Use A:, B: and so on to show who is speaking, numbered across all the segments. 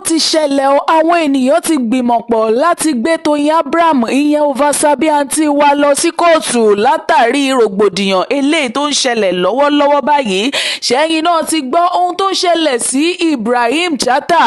A: Ti ṣẹlẹ̀ o, àwọn èèyàn ti gbìmọ̀-pọ̀ láti gbé Tọ́yìn Abraham, ìyẹn Oversabi Aunty wa, lọ sí kóòtù látàrí rògbòdìyàn eléyìí tó ń ṣẹlẹ̀ lọ́wọ́lọ́wọ́ báyìí. Ṣẹ́yìn náà ti gbọ́ ohun tó ṣẹlẹ̀ sí Ibrahim Chatta?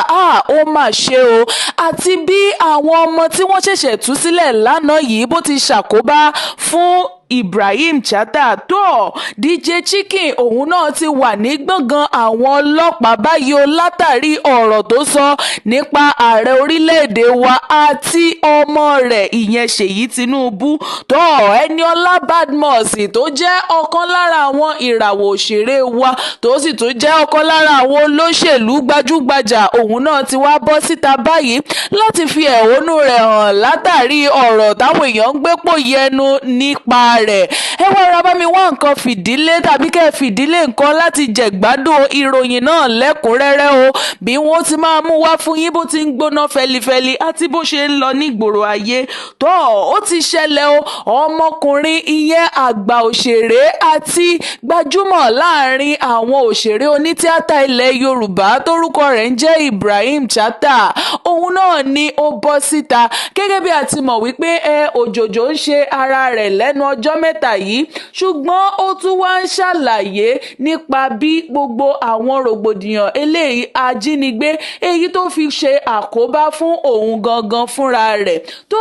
A: Ó mà ṣe o! Àti bí àwọn ọmọ tí wọ́n ṣẹ̀ṣẹ̀ tú sílẹ̀ lánàá yìí bó ti ṣàkóbá fún Ibrahim Chatta tó. DJ Chicken, òun náà ti wà ní gbọ̀ngàn àwọn ọlọ́pàá báyìí o, látàrí ọ̀rọ̀ tó sọ nípa ààrẹ orílẹ̀-èdè wa àti ọmọ rẹ̀, ìyẹn Ṣèyí Tinubu. Tó Ẹniọlá Badmus, tó jẹ́ ọ̀kan lára àwọn ìràwọ̀ òṣèré wa, tó sì tún jẹ́ ọ̀kan lára àwọn olóṣèlú gbajúgbajà, òun náà ti wá bọ́ síta báyìí láti fi ẹ̀hónú rẹ̀ hàn látàrí ọ̀rọ̀ táwọn èèyàn ń gbé pòyì ẹnu nípa rẹ̀. Ẹ wá ra bá mi wá nǹkan fìdílé tàbí kẹ́ ẹ fìdílé nǹkan láti jẹ̀gbádùn ìròyìn náà lẹ́kùnrẹ́rẹ́ o, bí wọ́n ti máa mú wá fún yín bó ti ń gbóná fẹlifẹli àti bó ṣe ń lọ nígboro ayé. Tó ó ti ṣẹlẹ̀ o, ọmọkùnrin, ìyẹn àgbà òṣèré àti gbajúmọ̀ láàrin àwọn òṣèré onítíátà ilẹ̀ Yorùbá tórúkọ rẹ̀ ń jẹ́ Ibrahim Chatta, òun náà ni ó bọ́ síta. Gẹ́gẹ́ bí a ti mọ̀ wípé ẹ òjòjò ń ṣe ara rẹ̀ lẹ́nu ọjọ́ 3 yìí, ṣùgbọ́n ó tún wá ń ṣàlàyé nípa bí gbogbo àwọn rògbòdìyàn eléyìí ajínigbé èyí tó fi ṣe àkóbá fún òun gangan fúnra rẹ̀. Tó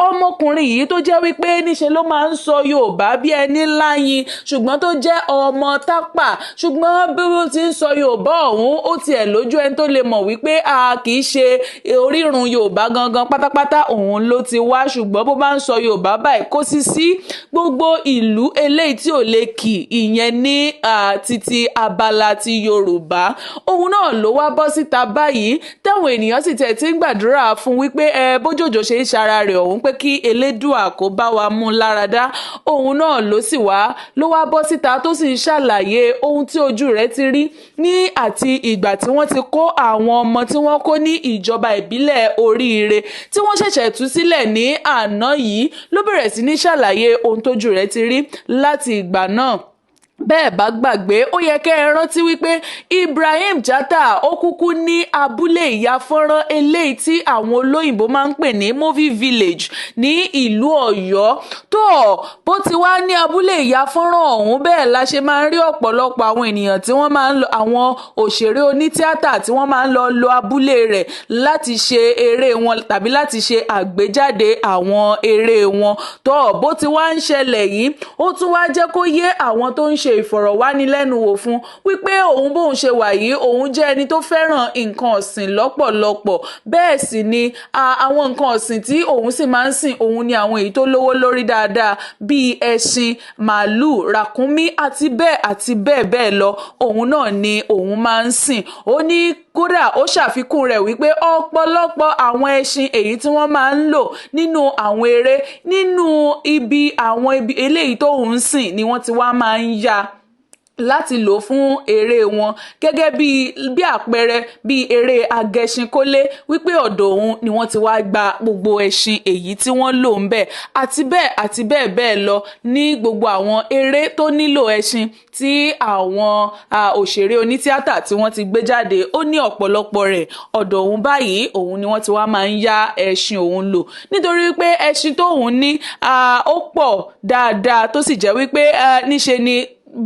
A: ọmọkùnrin yìí tó jẹ́ wípé níṣe ló máa ń sọ Yorùbá bí ẹni láyin, ṣùgbọ́n tó jẹ́ ọmọ Tápà, ṣùgbọ́n bí ó ti ń sọ Yorùbá ọ̀hún, ó tiẹ̀ lójú ẹni tó lè mọ̀ wípé a kì í ṣe orírun Yorùbá gangan pátápátá òun ló ti wá. Ṣùgbọ́n bó bá ń sọ Yorùbá báyìí, kó sì sí gbogbo ìlú eléyìí tí ò lè kì, ìyẹn ní títí abala ti Yorùbá. Òun náà ló wá bọ́ síta báyìí, táwọn ènìyàn sì tẹ̀ tí ń gbàdúrà fún wípé ẹ bójòjò ṣe ń ṣara rẹ̀ ọ̀hún, pé kí Elédùà kó bá wa mú láradá. Òun náà ló sì wá ló wá bọ́ síta tó sì ń ṣàlàyé ohun tí ojú rẹ̀ ti rí ní àti ìgbà tí wọ́n ti kó àwọn ọmọ tí wọ́n kó ní ìjọba ìbílẹ̀ Oríire tí wọ́n ṣẹ̀ṣẹ̀ tú sílẹ̀ ní àná yìí. Ló bẹ̀rẹ̀ sí ní ṣàlàyé ohun tójú rẹ̀ ti rí láti ìgbà náà. Bẹ́ẹ̀ bá gbàgbé, ó yẹ kẹ́ ẹ rántí wípé Ibrahim Chatta, ó kúkú ní abúlé ìyá fọ́nrán eléyìí tí àwọn olóyìnbó máa ń pè ní movie village ní ìlú Ọ̀yọ́. Tó bó ti wá ní abúlé ìyá fọ́nrán ọ̀hún, bẹ́ẹ̀ la ṣe máa ń rí ọ̀pọ̀lọpọ̀ àwọn ènìyàn tí wọ́n máa ń lọ, àwọn òṣèré onítíátà tí wọ́n máa ń lọ lo abúlé rẹ̀ láti ṣe eré wọn tàbí láti ṣe àgbéjáde àwọn eré wọn. Tó bó ti wá ń ṣẹlẹ̀ yìí, ó tún wá jẹ́ kó yé àwọn tó ń ṣe ìfọ̀rọ̀wánilẹ́nuwò fún wípé òun, bóun ṣe wà yìí, òun jẹ́ ẹni tó fẹ́ràn nǹkan ọ̀sìn lọ́pọ̀lọpọ̀. Bẹ́ẹ̀ sì ni àwọn nǹkan ọ̀sìn tí òun sì máa ń sìn, òun ni àwọn èyí tó lówó lórí dáadáa bíi ẹṣin, màálù, ràkúnmí àti bẹ́ẹ̀ àti bẹ́ẹ̀ bẹ́ẹ̀ lọ, òun náà ni òun máa ń sìn. Ó ní kódà ó ṣàfikún rẹ̀ wípé ọ̀pọ̀lọpọ̀ àwọn ẹṣin èyí tí wọ́n máa ń lò nínú àwọn eré nínú ibi àwọn ibi eléyìí tó ń sìn ni wọ́n ti wá máa ń yá láti lò fún eré wọn, gẹ́gẹ́ bí àpẹẹrẹ bí eré agẹṣinkólé, wípé ọ̀dọ̀ òun ni wọ́n ti wá gba gbogbo ẹṣin èyí tí wọ́n lò ń bẹ̀, àti bẹ́ẹ̀ àti bẹ́ẹ̀ bẹ́ẹ̀ lọ, ní gbogbo àwọn eré tó nílò ẹṣin tí àwọn òṣèré onítíátà tí wọ́n ti gbé jáde. Ó ní ọ̀pọ̀lọpọ̀ rẹ̀, ọ̀dọ̀ òun báyìí òun ni wọ́n ti wá máa ń yá ẹṣin òun lò, nítorí wípé ẹṣin tóun ní ó pọ̀ dáadáa, tó sì jẹ́ wípé níṣe ni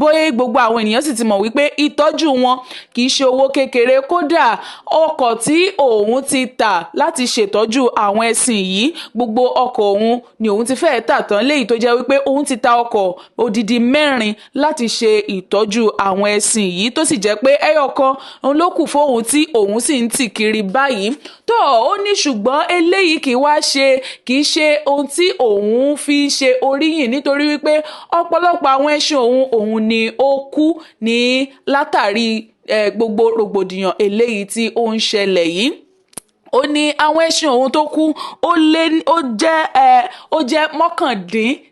A: bóyá gbogbo àwọn ènìyàn sì ti mọ̀ wípé ìtọ́jú wọn kì í ṣe owó kékeré. Kódà ọkọ̀ tí òun ti tà láti ṣètọ́jú àwọn ẹṣin yìí, gbogbo ọkọ̀ òun ni òun ti fẹ́ẹ́ tà tán, léyìí tó jẹ́ wípé òun ti ta ọkọ̀ odidi 4 láti ṣe ìtọ́jú àwọn ẹṣin yìí, tó sì jẹ́ pé ẹyọ kan òun ló kù fóun tí òun sì ń tì kiri báyìí. Tó ó ní ṣùgbọ́n eléyìí kì í wá ṣe, kì í ṣe ohun tí òun fi ń ṣe oríyìn, nítorí wípé ọ̀pọ̀lọpọ̀ àwọn ẹṣin òun òun ni ó kú ní látàrí gbogbo rògbòdìyàn eléyìí tí ó ń ṣẹlẹ̀ yìí. Ó ní àwọn ẹṣin òun tó kú, ó lé ó jẹ́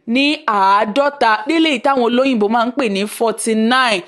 A: 49 nílé táwọn olóyìnbó máa ń pè ní 49.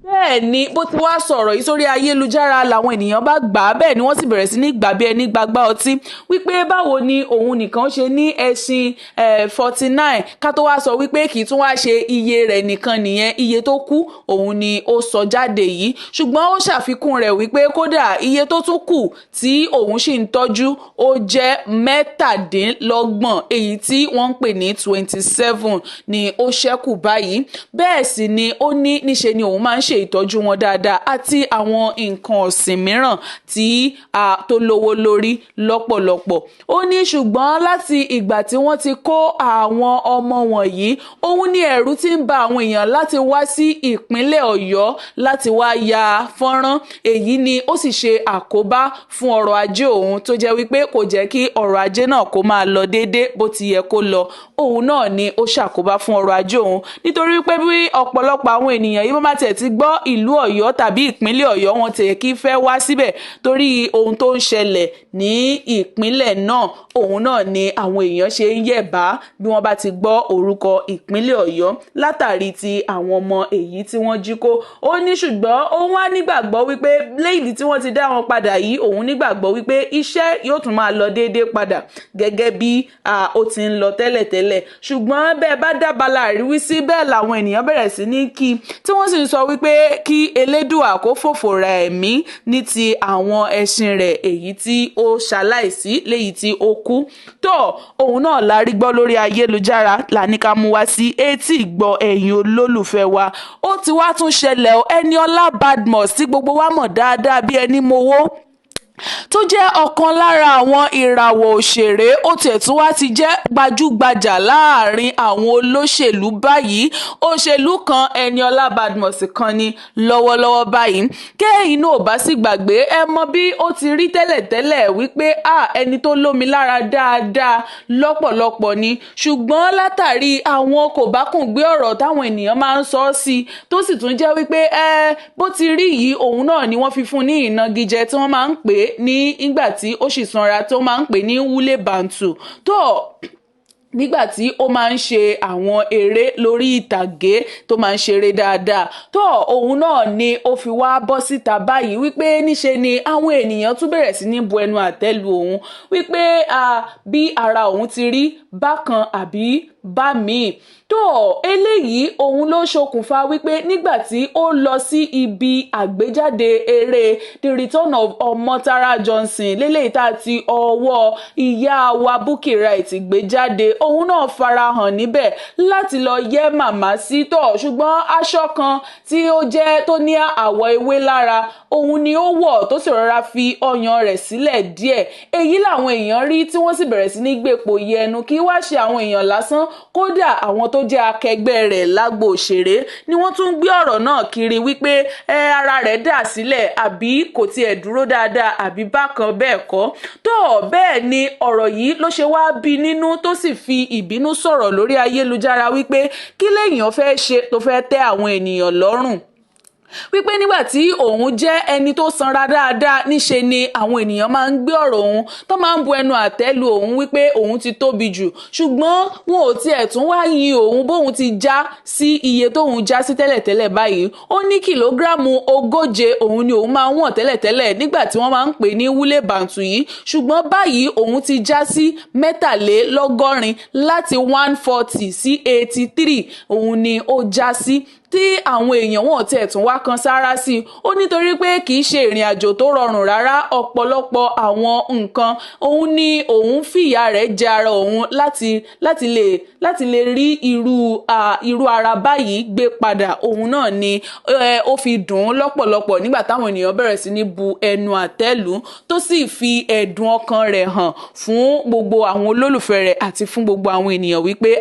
A: Bẹ́ẹ̀ ni bó ti wá sọ̀rọ̀ yìí sórí ayélujára làwọn ènìyàn bá gbà á, bẹ́ẹ̀ ni wọ́n sì bẹ̀rẹ̀ sí ní gbà bí ẹni gbagbá ọtí wípé báwo ni òun nìkan ṣe ní ẹṣin 49, ká tó wá sọ wípé kì í tún wá ṣe iye rẹ̀ nìkan nìyẹn, iye tó kú òun ni ó sọ jáde yìí. Ṣùgbọ́n ó ṣàfikún rẹ̀ wípé kódà iye tó tún kù tí òun sì ń tọ́jú ó jẹ́ 27, èyí tí wọ́n ń pè ní 27 ni ó ṣẹ́kù báyìí. Bẹ́ẹ̀ sì ni ó ní níṣe ni òun máa ń ṣe ìtọ́jú wọn dáadáa àti àwọn nǹkan ọ̀sìn mìíràn tí a tó lówó lórí lọ́pọ̀lọpọ̀. Ó ní ṣùgbọ́n láti ìgbà tí wọ́n ti kó àwọn ọmọ wọ̀nyí, òun ní ẹ̀rù ti ń ba àwọn èèyàn láti wá sí ìpínlẹ̀ Ọ̀yọ́ láti wá ya fọ́nrán. Èyí ni ó sì ṣe àkóbá fún ọrọ̀ ajé òun, tó jẹ́ wípé kò jẹ́ kí ọrọ̀ ajé náà kó máa lọ déédé bó ti yẹ kó lọ. Òun náà ni ó ṣàkóbá fún ọrọ̀ ajé òun, nítorí wípé bí ọ̀pọ̀lọpọ̀ àwọn ènìyàn yìí bá tiẹ̀ ti gbọ́ ìlú Ọ̀yọ́ tàbí ìpínlẹ̀ Ọ̀yọ́, wọn tiẹ̀ kí fẹ́ wá síbẹ̀ torí ohun tó ń ṣẹlẹ̀ ní ìpínlẹ̀ náà. Òun náà ni àwọn èèyàn ṣe ń yẹ̀bá bí wọ́n bá ti gbọ́ orúkọ ìpínlẹ̀ Ọ̀yọ́ látàrí ti àwọn ọmọ èyí tí wọ́n jí kó. Ó ní ṣùgbọ́n òun wá nígbàgbọ́ wípé lẹ́yìn tí wọ́n ti dá wọn padà yìí, òun nígbàgbọ́ wípé iṣẹ́ yóò tún máa lọ déédéé padà gẹ́gẹ́ bí ó ti ń lọ tẹ́lẹ̀tẹ́lẹ̀. Ṣùgbọ́n bẹ́ẹ̀ bá dábàlà àríwísí, bẹ́ẹ̀ làwọn ènìyàn bẹ̀rẹ̀ sí ní kí tí wọ́n sì ń sọ wípé kí Elédùà kó fòfò ra ẹ̀mí ní ti àwọn ẹṣin rẹ̀ èyí tí ó ṣaláìsí léyìí tí ó kú. Tó òun náà la rí gbọ́ lórí ayélujára la ní ká mú wá sí etí ìgbọ́ ẹ̀yin olólùfẹ́ wa. Ó ti wá tún ṣẹlẹ̀ o, Ẹniọlá Badmus tí gbogbo wa mọ̀ dáadáa bí ẹni mowó, tó jẹ́ ọ̀kan lára àwọn ìràwọ̀ òṣèré, ó tiẹ̀ tún wá ti jẹ́ gbajúgbajà láàrin àwọn olóṣèlú báyìí. Òṣèlú kan Ẹniọlá Badmus kan ni lọ́wọ́lọ́wọ́ báyìí. Kẹ́yìn náà ò bá sì gbàgbé, ẹ mọ bí ó ti rí tẹ́lẹ̀tẹ́lẹ̀ wípé ẹni tó lómi lára dáadáa lọ́pọ̀lọpọ̀ ni, ṣùgbọ́n látàrí àwọn kò bá kùn gbé ọ̀rọ̀ táwọn ènìyàn máa ń sọ sí, tó sì tún jẹ́ wípé bó ti rí yìí, òun náà ni wọ́n fi fún ní ìnagijẹ tí wọ́n máa ń pè é ní ìgbà tí ó sì sanra, tó máa ń pè ní Wúlé Bàǹtù, tó nígbà tí ó máa ń ṣe àwọn eré lórí ìtàgé tó máa ń ṣeré dáadáa. Tó òun náà ni ó fi wá bọ́ síta báyìí wípé níṣe ni àwọn ènìyàn tún bẹ̀rẹ̀ sí ní bu ẹnu àtẹ́ lu òun wípé bí ara òun ti rí bákan àbí bá míì. Tó eléyìí òun ló ṣokùnfà wípé nígbà tí ó lọ sí ibi àgbéjáde eré The Return of Ọmọ́tárá Johnson lélẹ́yìí tá a ti ọwọ́ ìyá wa Bukky Wright gbé jáde, òun náà farahàn níbẹ̀ láti lọ yẹ́ màmá sí. Tọ̀ ṣùgbọ́n aṣọ kan tí ó jẹ́ tó ní àwọ̀ ewé lára òun ni ó wọ̀, tó sì rọra fi ọyàn rẹ̀ sílẹ̀ díẹ̀. Èyí làwọn èèyàn rí tí wọ́n sì bẹ̀rẹ̀ sí ní gbèpò yẹnu. Kí wá ṣe àwọn èèyàn lásán, kódà àwọn tó jẹ́ akẹgbẹ́ rẹ̀ lágbo òṣèré ni wọ́n tún gbé ọ̀rọ̀ náà kiri wípé ara rẹ̀ dà sílẹ̀ àbí kò tiẹ̀ dúró dáadáa àbí bákan bẹ́ẹ̀ kọ́. Tó bẹ́ẹ̀ ni ọ̀rọ̀ yìí ló ṣe wá bí nínú, tó sì fi ìbínú sọ̀rọ̀ lórí ayélujára wípé kí lèèyàn fẹ́ ṣe tó fẹ́ tẹ́ àwọn ènìyàn lọ́rùn, wípé nígbà tí òun jẹ́ ẹni tó sanra dáadáa, níṣe ni àwọn ènìyàn máa ń gbé ọ̀rọ̀ òun tó máa ń bu ẹnu àtẹ́ lu òun wípé òun ti tóbi jù, ṣùgbọ́n wọn ò tiẹ̀ tún wá yin òun bóun ti já sí iye tóun já sí tẹ́lẹ̀tẹ́lẹ̀ báyìí. Ó ní kìlógíráàmù 40 òun ni òun máa ń wọ̀n tẹ́lẹ̀tẹ́lẹ̀ nígbà tí wọ́n máa ń pè ní Wúlé Bàǹtù yìí, ṣùgbọ́n báyìí òun ti já sí 83, láti 140 sí 83 òun ni ó já sí, tí àwọn èèyàn wọn tiẹ̀ tún wá kan sáárá sí i. Ó nítorí pé kì í ṣe ìrìn àjò tó rọrùn rárá, ọ̀pọ̀lọpọ̀ àwọn nǹkan òun ni òun fìyà rẹ̀ jẹ ara òun láti lè rí irú ara báyìí gbé padà. Òun náà ni ó fi dùn ún lọ́pọ̀lọpọ̀ nígbà táwọn ènìyàn bẹ̀rẹ̀ sí ní bu ẹnu àtẹ́ lù ú, tó sì fi ẹ̀dùn ọkàn rẹ̀ hàn fún gbogbo àwọn olólùfẹ́ rẹ̀ àti fún gbogbo àwọn ènìyàn wípé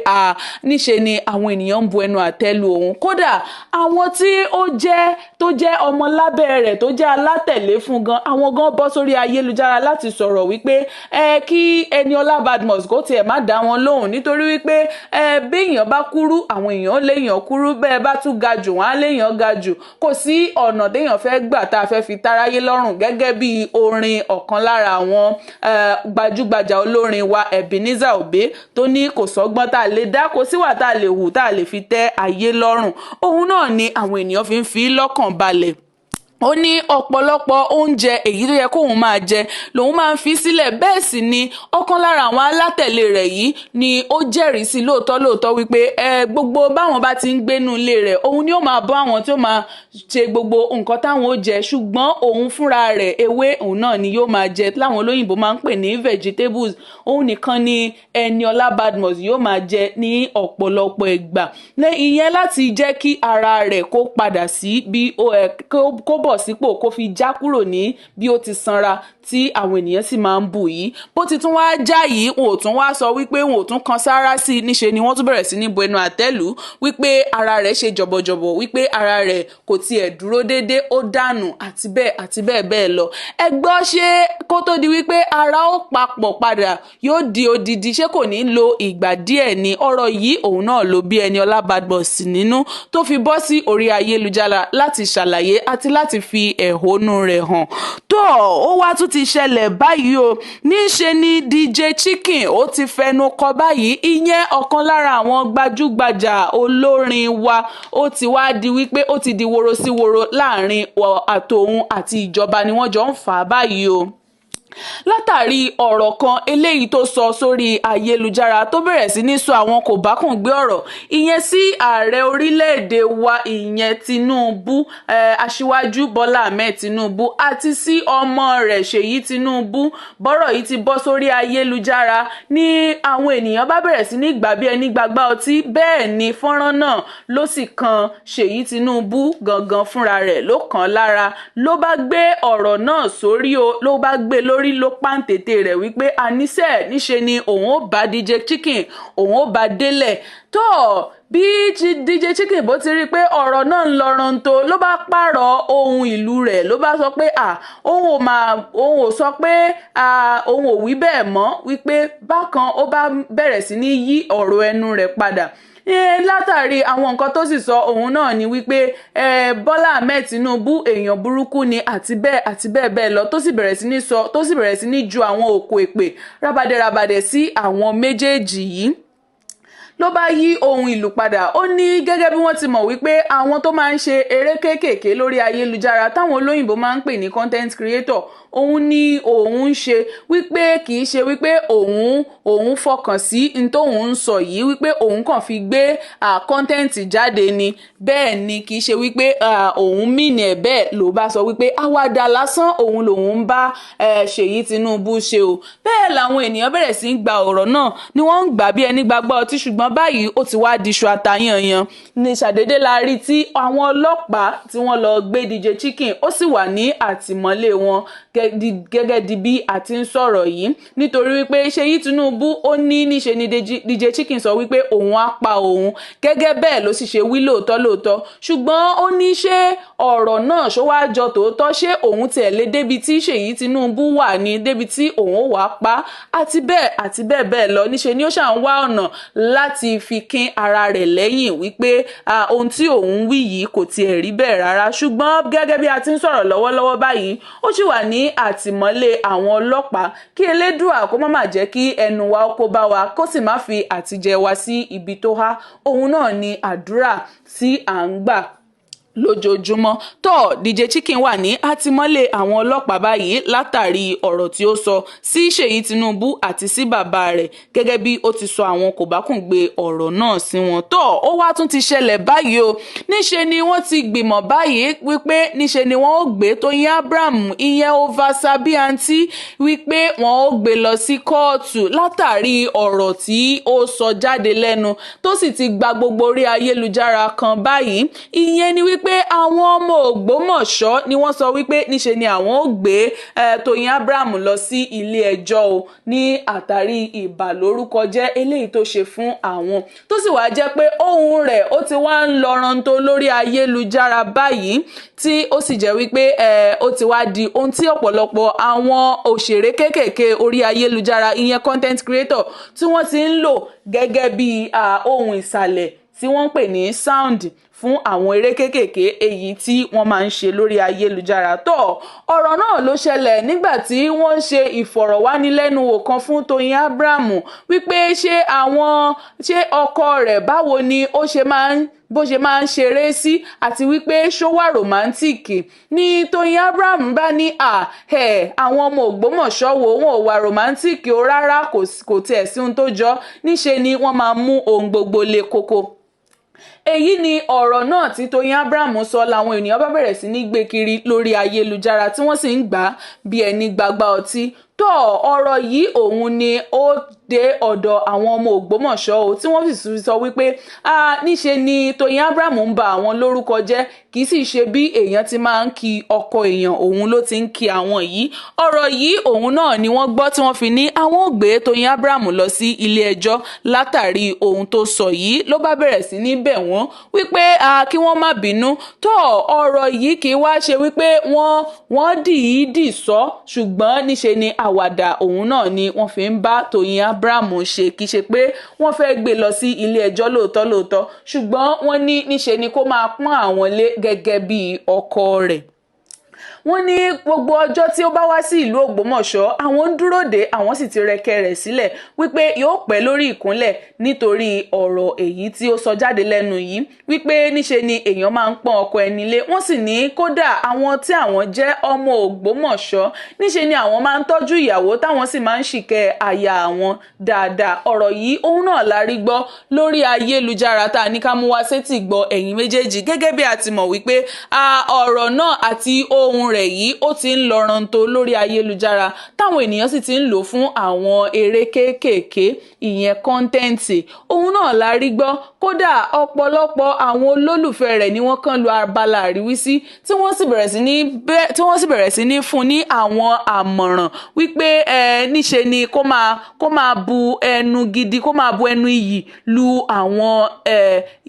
A: níṣe ni àwọn ènìyàn ń bu ẹnu àtẹ́ lù òun. Kódà àwọn tí ó jẹ́ tó jẹ́ ọmọ lábẹ́ rẹ̀ tó jẹ́ alátẹ̀lé fún gan, àwọn gan bọ́ sórí ayélujára láti sọ̀rọ̀ wípé kí Ẹniọlá Badmus kó tiẹ̀ má dá wọn lóhùn, nítorí wípé béèyàn bá kúrú àwọn èèyàn léèyàn kúrú, bẹ́ẹ̀ bá tún ga jù wọ́n á léèyàn ga jù. Kò sí ọ̀nà téèyàn fẹ́ gbà tá a fẹ́ fi táráyé lọ́rùn, gẹ́gẹ́ bí orin ọ̀kan lára àwọn gbajúgbajà olórin wa Ebenezer Obey tó ní kò sọ́gbọ́n tá a lè dá, kò síwà tá a lè hù tá a lè fi tẹ́ ayé lọ́rùn. Òun Òun náà ni àwọn ènìyàn fi ń fi lọ́kàn balẹ̀. Ó ní ọ̀pọ̀lọpọ̀ oúnjẹ èyí tó yẹ kóun máa jẹ lòun máa ń fi sílẹ̀. Bẹ́ẹ̀ sì ni ọ̀kan lára àwọn alátẹ̀lé rẹ̀ yìí ni ó jẹ́rìí sí lóòótọ́ lóòótọ́ wípé ẹ gbogbo báwọn bá ti ń gbénú ilé rẹ̀, òun ni ó máa bọ́ àwọn tí ó máa ṣe gbogbo nǹkan táwọn ó jẹ, ṣùgbọ́n òun fúnra rẹ̀, ewé òun náà ni yóò máa jẹ, láwọn olóyìnbó máa ń pè ní vegetables. Òun nìkan ni Ẹniọlá Badmus yóò máa jẹ ní ọ̀pọ̀lọpọ̀ ìgbà, ìyẹn láti jẹ́ kí ara rẹ̀ kó padà sí bí kó bọ̀ sípò, kó fi já kúrò ní bí ó ti sanra tí àwọn ènìyàn sì máa ń bù yìí. Bó ti tún wá já yìí, wọn ò tún wá sọ wípé wọn ò tún kan sáárá sí i. Níṣe ni wọ́n tún bẹ̀rẹ̀ sí ní bu ẹnu àtẹ́lù wípé ara rẹ̀ ṣe jọ̀bọ̀jọ̀bọ̀, wípé ara rẹ̀ kò tiẹ̀ dúró déédé, ó dànù, àti bẹ́ẹ̀ àti bẹ́ẹ̀ bẹ́ẹ̀ lọ. Ẹ gbọ́, ṣé kó tó di wípé ara ó papọ̀ padà, yóò di odidi, ṣé kò ní lo ìgbà díẹ̀ ni? Ọ̀rọ̀ yìí òun náà ló bí Ẹniọlá Badmus nínú tó fi bọ́ sí orí ayélujára láti ṣàlàyé àti láti fi ẹ̀hónú rẹ̀ hàn. Tó ó wá tún ti ṣẹlẹ̀ báyìí o, níṣe ni DJ Chicken ó ti fẹnu kọ báyìí, ìyẹn ọ̀kan lára àwọn gbajúgbajà olórin wa. Ó ti wá di wípé ó ti di woro sí woro láàrin àtòun àti ìjọba ni wọ́n jọ ń fà á báyìí o, látàrí ọ̀rọ̀ kan eléyìí tó sọ sórí ayélujára, tó bẹ̀rẹ̀ sí ní sọ àwọn kò bákùn gbé ọ̀rọ̀ ìyẹn sí ààrẹ orílẹ̀-èdè wa, ìyẹn Tinubu, Aṣíwájú Bọ́lá Ahmed Tinubu, àti sí ọmọ rẹ̀ Ṣèyí Tinubu. Bọ́rọ̀ yìí ti bọ́ sórí ayélujára ní àwọn ènìyàn bá bẹ̀rẹ̀ sí ní gbà bí ẹni gbàgbá ọtí. Bẹ́ẹ̀ ni fọ́nrán náà ló sì kan Ṣèyí Tinubu gangan fúnra rẹ̀, ló kàn án lára, ló bá gbé ọ̀rọ̀ náà sórí o, ló bá gbé lórí, ló pàǹtẹ̀tẹ̀ rẹ̀ wípé àníṣe níṣe ni òun ó bá DJ Chicken, òun ó bá délẹ̀ tó. Bí DJ Chicken bó ti rí i pé ọ̀rọ̀ náà ń lọ ranto, ló bá pààrọ̀ ohun ìlú rẹ̀, ló bá sọ pé à òun ò máa, òun ò sọ pé òun ò wí bẹ́ẹ̀ mọ́, wípé bákan. Ó bá bẹ̀rẹ̀ sí ní yí ọ̀rọ̀ ẹnu rẹ̀ padà látàrí àwọn nǹkan tó sì sọ. Òun náà ni wípé Bọ́lá Ahmed Tinubu, èèyàn burúkú ni, àti bẹ́ẹ̀ àti bẹ́ẹ̀ bẹ́ẹ̀ lọ, tó sì bẹ̀rẹ̀ sí ní sọ, tó sì bẹ̀rẹ̀ sí ní ju àwọn òkò èpè rábàdẹ̀rábàdẹ̀ sí àwọn méjèèjì yìí, ló bá yí ohun ìlú padà. Ó ní gẹ́gẹ́ bí wọ́n ti mọ̀ wípé àwọn tó máa ń ṣe eré kéékèèké lórí ayélujára, táwọn olóyìnbó máa ń pè ní content creator, òun ni òun ń ṣe, wípé kì í ṣe wípé òun fọkàn sí n tóun ń sọ yìí, wípé òun kàn fi gbé content jáde ni. Bẹ́ẹ̀ ni kì í ṣe wípé òun mìíní ẹ̀. Bẹ́ẹ̀ ló bá sọ wípé àwàdà lásán òun lòun ń bá Ṣèyí Tinubu ṣe o. Bẹ́ẹ̀ làwọn ènìyàn bẹ̀rẹ̀ sí í gba ọ̀rọ̀ náà ni wọ́n ń gbà bí ẹni gbàgbọ́ ọtí. Ṣùgbọ́n báyìí, ó ti wá diṣu àtàyànyàn ní ṣàdédé la rí tí àwọn ọlọ́pàá tí wọ́n lọ gbé DJ Chicken. Ó sì wà ní àtìmọ́lé wọn gẹ́gẹ́ di bí a ti ń sọ̀rọ̀ yìí, nítorí wípé Ṣèyí Tinubu ó ní níṣe ni DJ Chicken sọ wípé òun á pa òun. Gẹ́gẹ́ bẹ́ẹ̀ ló sì ṣe wí lóòótọ́ lóòótọ́, ṣùgbọ́n ó ní ṣé ọ̀rọ̀ náà ṣó wá jọ tòótọ́? Ṣé òun tiẹ̀ lé débi tí Ṣèyí Tinubu wà ní débi tí òun ó wàá pa, àti bẹ́ẹ̀ àti bẹ́ẹ̀ bẹ́ẹ̀ lọ. Níṣe ni ó ṣà ń wá ọ̀nà láti fi kín ara rẹ̀ lẹ́yìn wípé ohun tí òun wí yìí kò tiẹ̀ rí bẹ́ẹ̀ rárá. Ṣùgbọ́n gẹ́gẹ́ bí a ti ń sọ̀rọ̀ lọ́wọ́lọ́wọ́ báyìí, ó sì wà ní àtìmọ́lé àwọn ọlọ́pàá. Kí Elédùà kó má má jẹ́ kí ẹnu wa kó bá wa, kó sì má fi àtijẹ wa sí ibi tó há, òun náà ni àdúrà tí à ń gbà lójoojúmọ́. Tó DJ Chicken wà ní àtìmọ́lé àwọn ọlọ́pàá báyìí látàrí ọ̀rọ̀ tí ó sọ sí Ṣèyí Tinubu àti sí bàbá rẹ̀, gẹ́gẹ́ bí ó ti sọ àwọn kòbákùngbé ọ̀rọ̀ náà sí wọn. Tó ó wá tún ti ṣẹlẹ̀ báyìí o, níṣe ni wọ́n ti gbìmọ̀ báyìí wípé níṣe ni wọ́n ó gbé Tóyìn Abraham, ìyẹn Oversabi Aunty, wípé wọ́n ó gbé lọ sí kóòtù látàrí ọ̀rọ̀ tí ó sọ jáde lẹ́nu, tó sì ti gba gbogbo orí ayélujára kan báyìí. Ìyẹn ni wípé àwọn ọmọ Ògbómọ̀ṣọ́ ni wọ́n sọ wípé níṣe ni àwọn ó gbé Tóyìn Abraham lọ sí ilé ẹjọ́ o, ní àtàrí ìbàlórúkọjẹ́ eléyìí tó ṣe fún àwọn, tó sì wá jẹ́ pé ohùn rẹ̀ ó ti wá ń lọ ranto lórí ayélujára báyìí, tí ó sì jẹ́ wípé ó ti wá di ohun tí ọ̀pọ̀lọpọ̀ àwọn òṣèré kéékèèké orí ayélujára, ìyẹn content creator, tí wọ́n ti ń lò gẹ́gẹ́ bí ohun ìsàlẹ̀ tí wọ́n ń pè ní sound. fún àwọn eré kéékèèké èyí tí wọ́n máa ń ṣe lórí ayélujára. Tó ọ̀rọ̀ náà ló ṣẹlẹ̀ nígbà tí wọ́n ń ṣe ìfọ̀rọ̀wánilẹ́nuwò kan fún Tóyìn Abraham wípé ṣé àwọn ṣé ọkọ rẹ̀, báwo ni ó ṣe máa ń bó ṣe máa ń ṣeré sí, àti wípé ṣó wà romantic ní. Tóyìn Abraham bá ní à ẹ̀ àwọn ọmọ Ògbómọ̀ṣọ́ wo, wọn ò wà romantic o rárá, kò tiẹ̀ sí ohun tó jọ, níṣe ni wọ́n máa mú ohun gbogbo le koko. Èyí ni ọ̀rọ̀ náà tí Tóyìn Abraham sọ làwọn ènìyàn bá bẹ̀rẹ̀ sí ní gbé kiri lórí ayélujára, tí wọ́n sì ń gbà á bí ẹni gbagba ọtí. Tó ọ̀rọ̀ yìí òun ni ó dé ọ̀dọ̀ àwọn ọmọ Ògbómọ̀ṣọ́ o, tí wọ́n sì sọ wípé níṣe ni Tóyìn Abraham ń ba àwọn lórúkọ jẹ́, kì í sì ṣe bí èèyàn ti máa ń kí ọkọ èèyàn òun ló ti ń kí àwọn yìí. Ọ̀rọ̀ yìí òun náà ni wọ́n gbọ́ tí wọ́n fi ní àwọn ò gbé Tóyìn Abraham lọ sí ilé ẹjọ́ látàrí ohun tó sọ yìí. Ló bá bẹ̀rẹ̀ sí ní bẹ̀ wọ́n wípé kí wọ́n má bínú. Tó ọ̀rọ̀ yìí kì í wá ṣe wípé wọ́n dìídì sọ, ṣùgbọ́n níṣe ni àwàdà òun náà ni wọ́n fi ń bá Tóyìn Abraham ṣe, kì í ṣe pé wọ́n fẹ́ gbé lọ sí ilé ẹjọ́ lóòótọ́ lóòótọ́, ṣùgbọ́n wọ́n ní níṣe ni kó máa pọ́n àwọn lé gẹ́gẹ́ bí ọkọ rẹ̀. Wọ́n ní gbogbo ọjọ́ tí ó bá wá sí ìlú Ògbómọ̀ṣọ́, àwọn ń dúró dé, àwọn sì ti rẹkẹ rẹ̀ sílẹ̀ wípé yóò pẹ́ lórí ìkúnlẹ̀ nítorí ọ̀rọ̀ èyí tí ó sọ jáde lẹ́nu yìí, wípé níṣe ni èèyàn máa ń pọ́n ọkọ ẹni lé. Wọ́n sì ní kódà àwọn tí àwọn jẹ́ ọmọ Ògbómọ̀ṣọ́, níṣe ni àwọn máa ń tọ́jú ìyàwó, táwọn sì máa ń ṣìkẹ́ aya àwọn dáadáa. Ọ̀rọ̀ yìí òun náà la rí gbọ́ lórí ayélujára tá a ní ká mú wá sétí gbọ́ ẹ̀yin méjèèjì, gẹ́gẹ́ bí a ti mọ̀ wípé ọ̀rọ̀ náà àti ohun rẹ̀ yìí ó ti ń lọ rántó lórí ayélujára, táwọn ènìyàn sì ti ń lò fún àwọn eré kéékèèké, ìyẹn content. Òun náà la rí gbọ́. Kódà ọ̀pọ̀lọpọ̀ àwọn olólùfẹ́ rẹ̀ ni wọ́n kàn lu abala àríwísí, tí wọ́n sì bẹ̀rẹ̀ sí ní fún ní àwọn àmọ̀ràn wípé ẹ níṣe ni kó máa bu ẹnu gidi, kó máa bu ẹnu iyì lu àwọn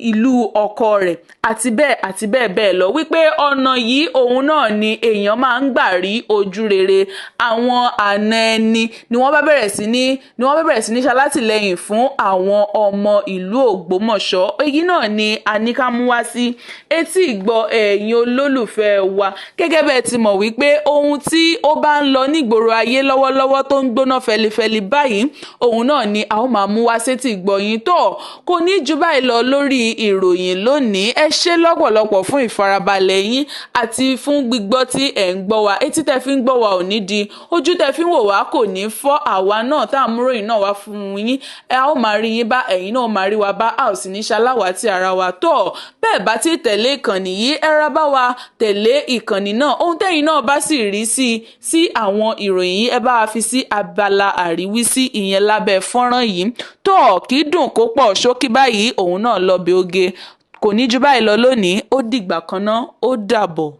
A: ìlú ọkọ rẹ̀, àti bẹ́ẹ̀ àti bẹ́ẹ̀ bẹ́ẹ̀ lọ, wípé ọ̀nà yìí òun náà ni èèyàn máa ń gbà rí ojú rere àwọn àna ẹni. Ni wọ́n bá bẹ̀rẹ̀ sí ní ni wọ́n bá bẹ̀rẹ̀ sí ní ṣalátìlẹ́yìn fún àwọn ọmọ ìlú Ògbómọ̀ṣọ́. Èyí náà ni a ní ká mú wá sí etí ìgbọ́ ẹ̀yin olólùfẹ́ wa, gẹ́gẹ́ bẹ́ẹ̀ ti mọ̀ wípé ohun tí ó bá ń lọ nígboro ayé lọ́wọ́lọ́wọ́ tó ń gbóná fẹlifẹli báyìí, òun náà ni a ó máa mú wá sétí ìgbọ́ yín. Tó kò ní ju báyìí lọ lórí ìròyìn lónìí. Ẹ ṣé lọ́pọ̀lọpọ̀ fún ìfarabalẹ̀ yín àti fún gbígbọ́ tí ẹ̀ ń gbọ́ wa. Etí tẹ́ fi ń gbọ́ wa ò ní di, ojú tẹ́ fi ń wò wá kò ní fọ́. Àwa náà tá à ń múròyìn náà wá fún yín, ẹ ó máa rí yín bá, ẹ̀yin náà máa rí wa bá, a ò sì ní ṣaláwàtí ara wa. Tó bẹ́ẹ̀ bá ti tẹ̀lé ìkànnì yìí, ẹ ra bá wa tẹ̀lé ìkànnì náà. Ohun tẹ́yin náà bá sì rí sí àwọn ìròyìn yìí, ẹ bá wa fi sí abala àríwísí, ìyẹn lábẹ́ fọ́nrán yìí. Tó kì í dùn kó pọ̀, ṣókí báyìí òun náà lọ bí oge. Kò ní ju báyìí lọ lónìí. Ó dìgbà kan náà, ó dàbọ̀.